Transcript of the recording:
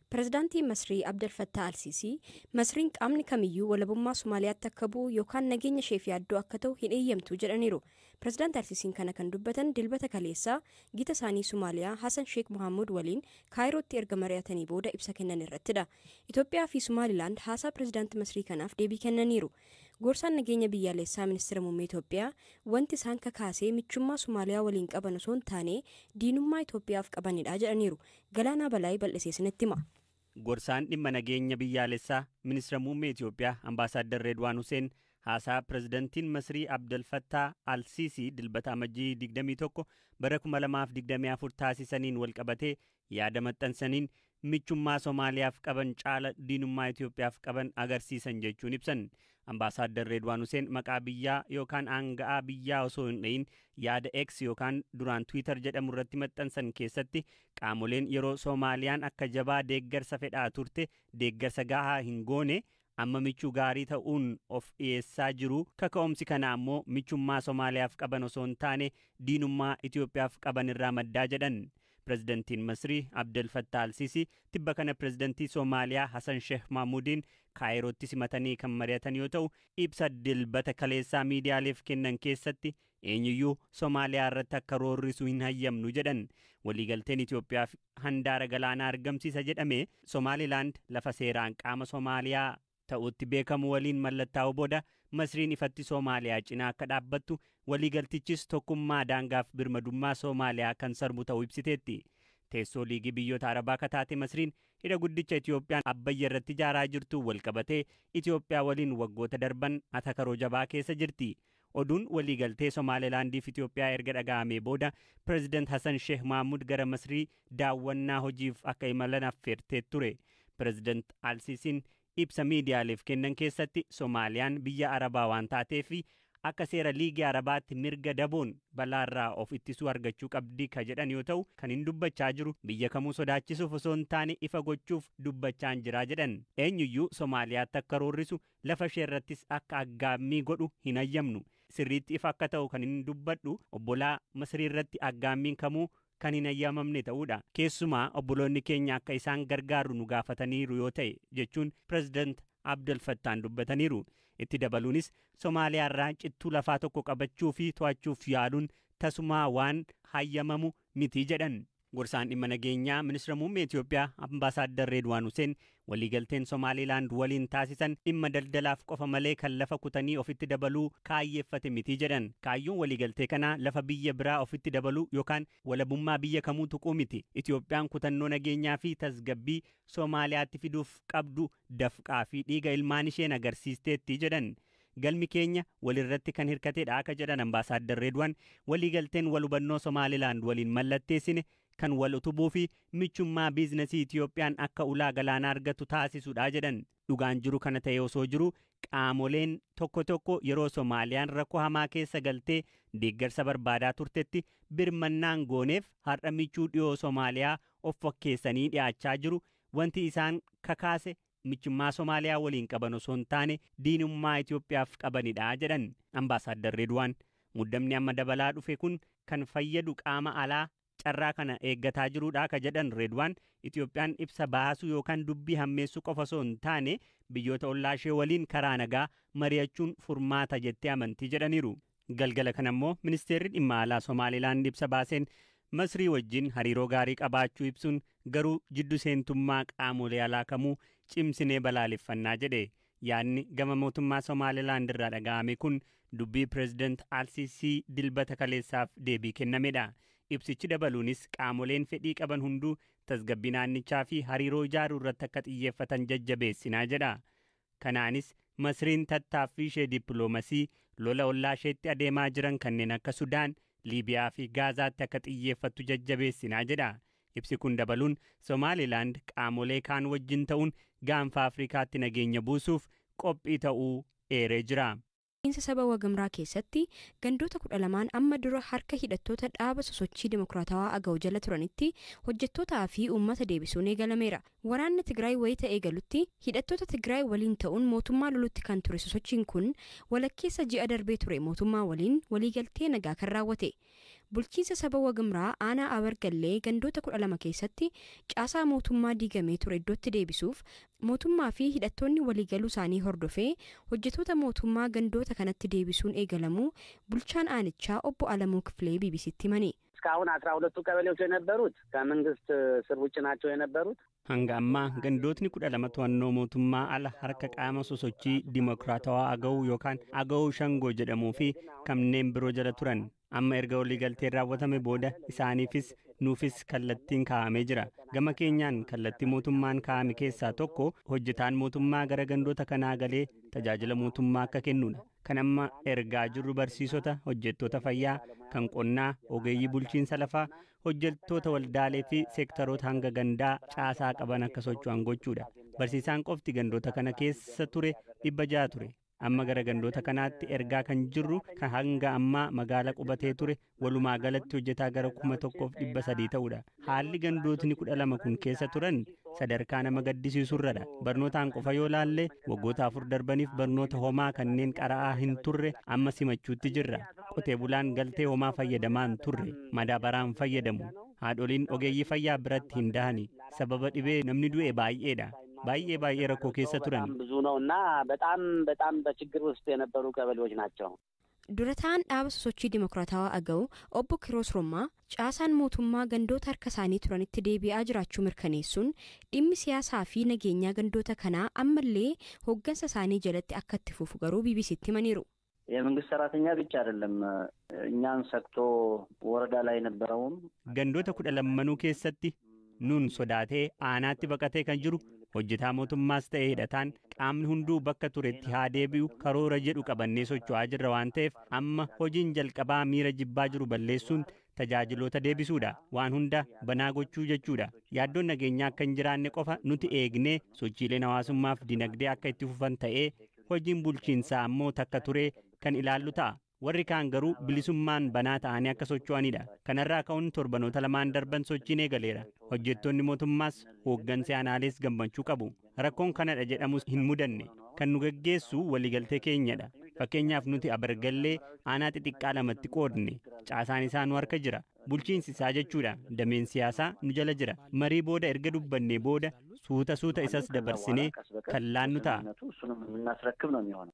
Pireezidaantii Masrii Abdel Fattah Alsiisii Masriin qaamni kamiyyuu walabummaa Somaaliyaatti akka bu'u yookaan nageenya isheef yaaddoo akka ta'u hin eeyyamtu jedhaniiru. Pireezidaanti Alsiisiin kana kan dubbatan Dilbata kaleessaa gita isaanii Somaaliyaa Hassan Sheekh Mohaamud waliin Kaayirootti erga mari'atanii booda ibsa kennan irrattidha. Itoophiyaa fi Somaalilaand haasaa pireezidaantii Masrii kanaaf deebii kennaniiru. Gorsaan nageenya biyyaalessaa ministeera muummee Itoophiyaa wanti isaan kakaasee michummaa Somaaliyaa waliin qaban osoo hin taane diinummaa Itoophiyaaf qabanidha jedhaniiru. Galaanaa Balaayii bal'isee isinitti hima. Gorsaan dhimma nageenya biyyaalessaa ministeera muummee Itoophiyaa Ambaasaadder Reedwaan Huseen haasaa pireezidantiin Masrii Abdel Fattah Al-Sisi Dilbata Amajjii 21 bara 2024 taasisaniin walqabatee yaada maxxansaniin michummaa Somaaliyaaf qaban caala diinummaa Itoophiyaaf qaban agarsiisan jechuun ibsan. Ambaasaadder Reedwaan Huseen maqaa biyyaa yookaan aanga'aa biyyaa osoo hin dhayin yaada X yookaan duraan Twitter jedhamu irratti maxxansan keessatti, qaamoleen yeroo Soomaaliyaan akka jabaa deeggarsa fedhaa turte deeggarsa gahaa hin goone amma michuu gaarii ta'uun of dhiyeessaa jiru. Kaka'umsi kana ammoo michummaa Somaaliyaaf qaban osoo hin taane diinummaa Itoophiyaaf qaban irraa maddaa jedhan. Pireezidantiin Masrii Abdel Fattah Al-Sisi tibba kana pireezidantii Soomaaliyaa Hassan Sheekh Mahmuudiin Kaayirootti simatanii kan mari'atan yoo ta'u, ibsa Dilbata kaleessaa miidiyaaleef kennan keessatti eenyuyyuu Soomaaliyaa irratti akka roorrisu hin hayyamnu jedhan. Waliigalteen Itoophiyaaf handaara galaanaa argamsiisa jedhame Somaalilaand lafa seeraan qaama Soomaaliyaa ta'utti beekamu waliin mallattaa'uu booda Masriin ifatti Soomaaliyaa cinaa akka dhaabbattu, waliigaltichis tokkummaa daangaaf birmadummaa Soomaaliyaa kan sarbu ta'uu ibsiteetti. Teessoo Liigii Biyyoota Arabaa akka taate Masriin hidha guddicha Itiyoophiyaan Abbayya irratti ijaaraa jirtu walqabatee Itiyoophiyaa waliin waggoota darban atakaroo jabaa keessa jirti. Oduun waliigaltee Somaalilaandiif Itiyoophiyaa erga dhaga'amee booda Pireezidaant Hassan Sheekh Mahmud gara Masrii daawwannaa hojiif akka imalan affeertee ture. Pireezidaant Alsiisiin ibsa miidiyaaleef kennan keessatti Somaaliyaan biyya Arabaa waan taateef akka seera Liigii Arabaatti mirga daboon balaarraa of ittisuu argachuu qabdi ka jedhan yoo ta'u, kan hin dubbachaa jiru biyya kamuu sodaachisuuf osoo hin taane ifa gochuuf dubbachaa jira jedhan. Eenyuyyuu Somaaliyaatti akka roorrisu, lafa ishee irrattis akka aggaammii godhu hin hayyamnu. Sirriitti ifa akka ta'u kan hin dubbadhu, obbolaa Masrii irratti aggaammiin kamuu kan hin hayyamamne ta'uudha. Keessumaa obboloonni keenya akka isaan gargaaru nu gaafataniiru yoo ta'e jechuun pireezidaant Abdel Fattaan dubbataniiru. Itti dabaluunis Somaaliyaa irraa cittuu lafaa tokko qabachuu fi to'achuuf yaaluun tasumaa waan hayyamamu miti jedhan. Gorsaan dhimma nageenyaa ministeera muummee Itoophiyaa Ambaasaadder Reedwaan Huseen waliigalteen Somaalilaand waliin taasisan dhimma daldalaaf qofa malee kan lafa kutanii ofitti dabaluu kaayyeeffate miti jedhan. Kaayyoon waliigaltee kanaa lafa biyya biraa ofitti dabaluu yookaan walabummaa biyya kamuu tuquu miti. Itoophiyaan kutannoo nageenyaa fi tasgabbii Somaaliyaatti fiduuf qabdu dafqaa fi dhiiga ilmaan isheen agarsiisteetti jedhan. Galmi keenya walirratti kan hirkatedha akka jedhan Ambaasaadder Reedwaan, waliigalteen wal hubannoo Somaalilaand waliin mallatteessine kan wal utubuu fi michummaa biizinasii Itiyoophiyaan akka ulaa galaanaa argatu taasisudha jedhan. Dhugaan jiru kana ta'e osoo jiru qaamoleen tokko tokko yeroo Somaaliyaan rakkoo hamaa keessa galtee deeggarsa barbaadaa turtetti birmannaan gooneef har'a michuu dhiyoo Somaaliyaa of fakkeessanii dhiyaachaa jiru. Wanti isaan kakaase michummaa Somaaliyaa waliin qaban osoo hin taane diinummaa Itoophiyaaf qabanidha jedhan Ambaasaadder Redwaan. Muddamni amma dabalaa dhufe kun kan fayyadu qaama alaa carraa kana eeggataa jirudha ka jedhan Redwaan, Itoophiyaan ibsa baasuu yookaan dubbii hammeessuu qofa osoo hin taane biyyoota ollaa ishee waliin karaa nagaa mari'achuun furmaata jettee amantii jedhaniiru. Galgala kana immoo ministeerri dhimma alaa Somaalilaand ibsa baaseen Masrii wajjin hariiroo gaarii qabaachuu ibsuun, garuu jiddu seentummaa qaamolee alaa kamuu cimsinee balaaleffannaa jedhe. Yaadni gama mootummaa Somaalilaand irraa dhaga'ame kun dubbii pireezidaant Alsiisii Dilbata kaleessaaf deebii kennamedha. Ibsichi dabaluunis qaamoleen fedhii qaban hunduu tasgabbii naannichaa fi hariiroo ijaaruu irratti akka xiyyeeffatan jajjabeessinaa jedha. Kanaanis Masriin tattaaffii ishee dippiloomasii lola ollaa isheetti adeemaa jiran kanneen akka Sudaan, Liibiyaa fi Gaazaatti akka xiyyeeffattu jajjabeessinaa jedha. Ibsi kun dabaluun Somaalilaand qaamolee kaan wajjin ta'uun Gaanfa Afrikaatti nageenya buusuuf qophii ta'uu eeree jira. Saba Wagamraa keessatti gandoota 12n amma dura harka hidhattoota dhaaba Sosochii Dimokiraatawaa Agaw jala turanitti hojjettootaa fi uummata deebisuun eegalameera. Waraanni Tigraay wayita eegalutti hidhattoota Tigraay waliin ta'uun mootummaa lolutti kan ture sosochiin kun walakkeessa ji'a darbee ture mootummaa waliin waliigaltee nagaa kan raawwate. Bulchiinsa saba Wagimraa aanaa Abargallee gandoota 12 keessatti caasaa mootummaa diigamee ture iddootti deebisuuf mootummaa fi hidhattoonni waliigaluu isaanii hordofee hojjettoota mootummaa gandoota kanatti deebisuun eegalamuu bulchaan aanichaa obbo Alamuu Kifilee BBCtti himani. እስካሁን 12ቱ ቀበሌዎች የነበሩት ከመንግስት ስር ውጭ ናቸው የነበሩት። Hanga ammaa gandootni 12 to'annoo mootummaa ala harka qaama sosochii dimokiraatawaa Agawuu yookaan Agawuu Shangoo jedhamuu fi kanneen biroo jala turan. Amma erga waliigalteen raawwatame booda isaaniifis nuufis kallattiin kaa'amee jira. Gama keenyaan kallattii mootummaan kaa'ame keessaa tokko hojjetaan mootummaa gara gandoota kanaa galee tajaajila mootummaa akka kennudha. Kan amma ergaa jirru barsiisota, hojjettoota fayyaa, kan qonnaa, ogeeyyii bulchiinsa lafaa, hojjettoota waldaalee fi seektaroota hanga gandaa caasaa qaban akka socho'an gochuudha. Barsiisaan qofti gandoota kana keessa ture 600 ture. Amma gara gandoota kanaatti ergaa kan jirru kan hanga ammaa magaala qubatee ture walumaa galatti hojjetaa gara 1300 ta'udha. Haalli gandootni 12 kun keessa turan sadarkaa nama gaddisiisurradha. Barnootaan qofa yoo laalle waggoota 4 darbaniif barnoota homaa kanneen qara'aa hin turre amma simachuutti jirra. Qotee bulaan galtee homaa fayyadamaa hin turre, madaabaraan fayyadamu. Haadholiin ogeeyyii fayyaa biratti hin dahani. Sababa dhibee namni du'e baay'eedha. baay'ee baay'ee rakkoo keessa turan. በጣም ብዙ ነው እና በጣም በጣም በችግር ውስጥ የነበሩ ቀበሌዎች ናቸው። Durataan dhaaba sosochii dimokiraatawaa Agaw obbo Kiroos Rommaa caasaan mootummaa gandoota harka isaanii turanitti deebi'aa jiraachuu mirkaneessuun dhimmi siyaasaa fi nageenyaa gandoota kanaa ammallee hooggansa isaanii jalatti akka itti fufu garuu BBCtti himaniiru. የመንግስት ሰራተኛ ብቻ አይደለም እኛን ሰግቶ ወረዳ ላይ የነበረውን Gandoota 12 keessatti nuun sodaatee aanaatti baqatee kan jiru hojjetaa mootummaas ta'e hidhataan qaamni hunduu bakka turetti haa deebi'u karoora jedhu qabannee socho'aa jirra waan ta'eef amma hojiin jalqabaa miira jibbaa jiru balleessuun tajaajiloota deebisuudha. Waan hunda banaa gochuu jechuudha. Yaaddoon nageenyaa akka hin jiraanne qofa nuti eegnee sochiileen hawaasummaaf dinagdee akka itti fufan ta'ee hojiin bulchiinsaa ammoo takka turee kan ilaallu ta'a. Warri kaan garuu bilisummaan banaa ta'anii akka socho'anidha. Kanarraa ka'uun torbanoota lamaan darban sochiin eegaleera. Hojjettoonni mootummaas hooggansi aanaalees gammachuu qabu. Rakkoon kanadha jedhamus hin mudanne. Kan nu gaggeessu waliigaltee keenyadha. Fakkeenyaaf nuti Abargallee aanaa xixiqqaa lamatti qoodne. Caasaan isaa nu harka jira. Bulchiinsi isaa jechuudha. Dameen siyaasaa nu jala jira. Marii booda erga dubbannee booda suuta suuta isas dabarsinee kan laannu ta'a. እሱንም የምናስረክብ ነው የሚሆነው።